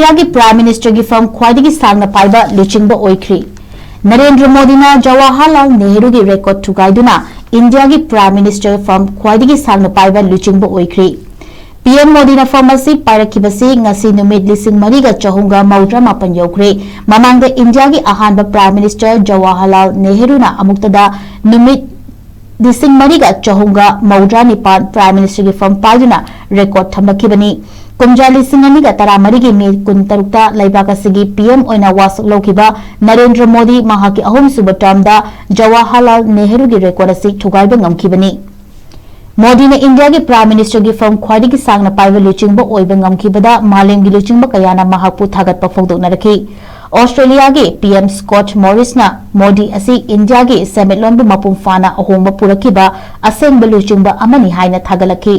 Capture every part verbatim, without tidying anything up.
ꯏꯟꯗꯤꯌꯥꯒꯤ ꯄ꯭ꯔꯥꯏꯝ ꯃꯤꯅꯤꯁꯇꯔꯒꯤ ꯐꯝ ꯈ꯭ꯋꯥꯏꯗꯒꯤ ꯁꯥꯡꯅ ꯄꯥꯏꯕ ꯂꯨꯆꯤꯡꯕ ꯑꯣꯏꯈ꯭ꯔꯤ꯫ ꯅꯔꯦꯟꯗ꯭ꯔ ꯃꯣꯗꯤꯅ ꯖꯋꯥꯍꯔꯂꯥꯜ ꯅꯦꯍꯔꯨꯒꯤ ꯔꯦꯀꯣꯔꯗ ꯊꯨꯒꯥꯏꯗꯨꯅ ꯏꯟꯗꯤꯌꯥꯒꯤ ꯄ꯭ꯔꯥꯏꯝ ꯃꯤꯅꯤꯁꯇꯔ ꯐꯝ ꯈ꯭ꯋꯥꯏꯗꯒꯤ ꯁꯥꯡꯅ ꯄꯥꯏꯕ ꯂꯨꯆꯤꯡꯕ ꯑꯣꯏꯈ꯭ꯔꯤ꯫ ꯄꯤ ꯑꯦꯝ ꯃꯣꯗꯤꯅ ꯐꯝ ꯑꯁꯤ ꯄꯥꯏꯔꯛꯈꯤꯕꯁꯤ ꯉꯁꯤ ꯅꯨꯃꯤꯠ ꯂꯤꯁꯤꯡ ꯃꯔꯤꯒ ꯆꯍꯨꯝꯒ ꯃꯧꯗ꯭ꯔꯥ ꯃꯥꯄꯟ ꯌꯧꯈ꯭ꯔꯦ꯫ ꯃꯃꯥꯡꯗ ꯏꯟꯗꯤꯌꯥꯒꯤ ꯑꯍꯥꯟꯕ ꯄ꯭ꯔꯥꯏꯝ ꯃꯤꯅꯤꯁꯇꯔ ꯖꯋꯥꯍꯔꯂꯥꯜ ꯅꯦꯍꯔꯨꯅ ꯑꯃꯨꯛꯇꯗ ꯅꯨꯃꯤꯠ ꯂꯤꯁꯤꯡ ꯃꯔꯤꯒ ꯆꯍꯨꯝꯒ ꯃꯧꯗ꯭ꯔꯥ ꯅꯤꯄꯥꯟ ꯄ꯭ꯔꯥꯏꯝ ꯃꯤꯅꯤꯁꯇꯔꯒꯤ ꯐꯝ ꯄꯥꯏꯗꯨꯅ ꯔꯦꯀꯣꯔꯗ ꯊꯝꯂꯛꯈꯤꯕꯅꯤ꯫ ꯀꯨꯝꯖꯥ ꯂꯤꯁꯤꯡ ꯑꯅꯤꯒ ꯇꯔꯥꯃꯔꯤꯒꯤ ꯃꯦ ꯀꯨꯟꯇꯔꯨꯛꯇ ꯂꯩꯕꯥꯛ ꯑꯁꯤꯒꯤ ꯄꯤ ꯑꯦꯝ ꯑꯣꯏꯅ ꯋꯥꯁꯛ ꯂꯧꯈꯤꯕ ꯅꯔꯦꯟꯗ꯭ꯔ ꯃꯣꯗꯤ ꯃꯍꯥꯛꯀꯤ ꯑꯍꯨꯝꯁꯨꯕ ꯇꯔꯝꯗ ꯖꯋꯥꯍꯔꯂꯥꯜ ꯅꯦꯍꯔꯨꯒꯤ ꯔꯦꯀꯣꯔꯗ ꯑꯁꯤ ꯊꯨꯒꯥꯏꯕ ꯉꯝꯈꯤꯕꯅꯤ꯫ ꯃꯣꯗꯤꯅ ꯏꯟꯗꯤꯌꯥꯒꯤ ꯄ꯭ꯔꯥꯏꯝ ꯃꯤꯅꯤꯁꯇꯔꯒꯤ ꯐꯝ ꯈ꯭ꯋꯥꯏꯗꯒꯤ ꯁꯥꯡꯅ ꯄꯥꯏꯕ ꯂꯨꯆꯤꯡꯕ ꯑꯣꯏꯕ ꯉꯝꯈꯤꯕꯗ ꯃꯥꯂꯦꯝꯒꯤ ꯂꯨꯆꯤꯡꯕ ꯀꯌꯥꯅ ꯃꯍꯥꯛꯄꯨ ꯊꯥꯒꯠꯄ ꯐꯣꯡꯗꯣꯛꯅꯔꯛꯈꯤ꯫ ꯑꯣꯁꯇ꯭ꯔꯦꯂꯤꯌꯥꯒꯤ ꯄꯤ ꯑꯦꯝ ꯁ꯭ꯀꯣꯠ ꯃꯣꯔꯤꯁꯅ ꯃꯣꯗꯤ ꯑꯁꯤ ꯏꯟꯗꯤꯌꯥꯒꯤ ꯁꯦꯟꯃꯤꯠꯂꯣꯟꯕꯨ ꯃꯄꯨꯡ ꯐꯥꯅ ꯑꯍꯣꯡꯕ ꯄꯨꯔꯛꯈꯤꯕ ꯑꯁꯦꯡꯕ ꯂꯨꯆꯤꯡꯕ ꯑꯃꯅꯤ ꯍꯥꯏꯅ ꯊꯥꯒꯠꯂꯛꯈꯤ꯫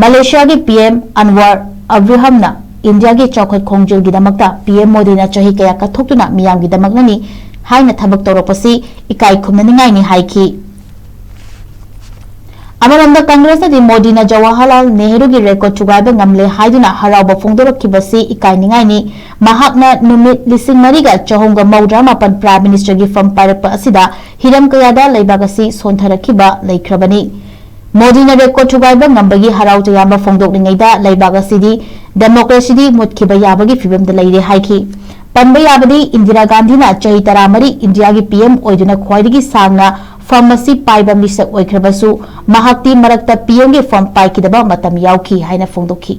ꯃꯂꯦꯁꯤꯌꯥꯒꯤ ꯄꯤ ꯑꯦꯝ ꯑꯟꯋꯔ ꯑꯕ꯭ꯔꯤꯍꯝꯅ ꯏꯟꯗꯤꯌꯥꯒꯤ ꯆꯥꯎꯈꯠ ꯈꯣꯡꯖꯦꯜꯒꯤꯗꯃꯛꯇ ꯄꯤ ꯑꯦꯝ ꯃꯣꯗꯤꯅ ꯆꯍꯤ ꯀꯌꯥ ꯀꯠꯊꯣꯛꯇꯨꯅ ꯃꯤꯌꯥꯝꯒꯤꯗꯃꯛꯅꯅꯤ ꯍꯥꯏꯅ ꯊꯕꯛ ꯇꯧꯔꯛꯄꯁꯤ ꯏꯀꯥꯏ ꯈꯨꯝꯅꯅꯤꯡꯉꯥꯏꯅꯤ ꯍꯥꯏꯈꯤ꯫ ꯑꯃꯔꯣꯝꯗ ꯀꯪꯒ꯭ꯔꯦꯁꯅꯗꯤ ꯃꯣꯗꯤꯅ ꯖꯋꯥꯍꯔꯂꯥꯜ ꯅꯦꯍꯔꯨꯒꯤ ꯔꯦꯀꯣꯔꯗ ꯊꯨꯒꯥꯏꯕ ꯉꯝꯂꯦ ꯍꯥꯏꯗꯨꯅ ꯍꯔꯥꯎꯕ ꯐꯣꯡꯗꯣꯔꯛꯈꯤꯕꯁꯤ ꯏꯀꯥꯏꯅꯤꯡꯉꯥꯏꯅꯤ꯫ ꯃꯍꯥꯛꯅ ꯅꯨꯃꯤꯠ ꯂꯤꯁꯤꯡ ꯃꯔꯤꯒ ꯆꯍꯨꯝꯒ ꯃꯧꯗ꯭ꯔꯥ ꯃꯥꯄꯟ ꯄ꯭ꯔꯥꯏꯝ ꯃꯤꯅꯤꯁꯇꯔꯒꯤ ꯐꯝ ꯄꯥꯏꯔꯛꯄ ꯑꯁꯤꯗ ꯍꯤꯔꯝ ꯀꯌꯥꯗ ꯂꯩꯕꯥꯛ ꯑꯁꯤ ꯁꯣꯟꯊꯔꯛꯈꯤꯕ ꯂꯩꯈ꯭ꯔꯕꯅꯤ꯫ ꯃꯣꯗꯤꯅ ꯔꯦꯀꯣꯔꯗ ꯊꯨꯒꯥꯏꯕ ꯉꯝꯕꯒꯤ ꯍꯔꯥꯎ ꯇꯌꯥꯝꯕ ꯐꯣꯡꯗꯣꯛꯂꯤꯉꯩꯗ ꯂꯩꯕꯥꯛ ꯑꯁꯤꯗꯤ ꯗꯦꯃꯣꯀ꯭ꯔꯦꯁꯤꯗꯤ ꯃꯨꯠꯈꯤꯕ ꯌꯥꯕꯒꯤ ꯐꯤꯕꯝꯗ ꯂꯩꯔꯦ ꯍꯥꯏꯈꯤ꯫ ꯄꯟꯕ ꯌꯥꯕꯗꯤ ꯏꯟꯗꯤꯔꯥ ꯒꯥꯟꯙꯤꯅ ꯆꯍꯤ ꯇꯔꯥꯃꯔꯤ ꯏꯟꯗꯤꯌꯥꯒꯤ ꯄꯤ ꯑꯦꯝ ꯑꯣꯏꯗꯨꯅ ꯈ꯭ꯋꯥꯏꯗꯒꯤ ꯁꯥꯡꯅ ꯐꯝ ꯑꯁꯤ ꯄꯥꯏꯕ ꯃꯤꯁꯛ ꯑꯣꯏꯈ꯭ꯔꯕꯁꯨ ꯃꯍꯥꯛꯇꯤ ꯃꯔꯛꯇ ꯄꯤ ꯑꯦꯝꯒꯤ ꯐꯝ ꯄꯥꯏꯈꯤꯗꯕ ꯃꯇꯝ ꯌꯥꯎꯈꯤ ꯍꯥꯏꯅ ꯐꯣꯡꯗꯣꯛꯈꯤ꯫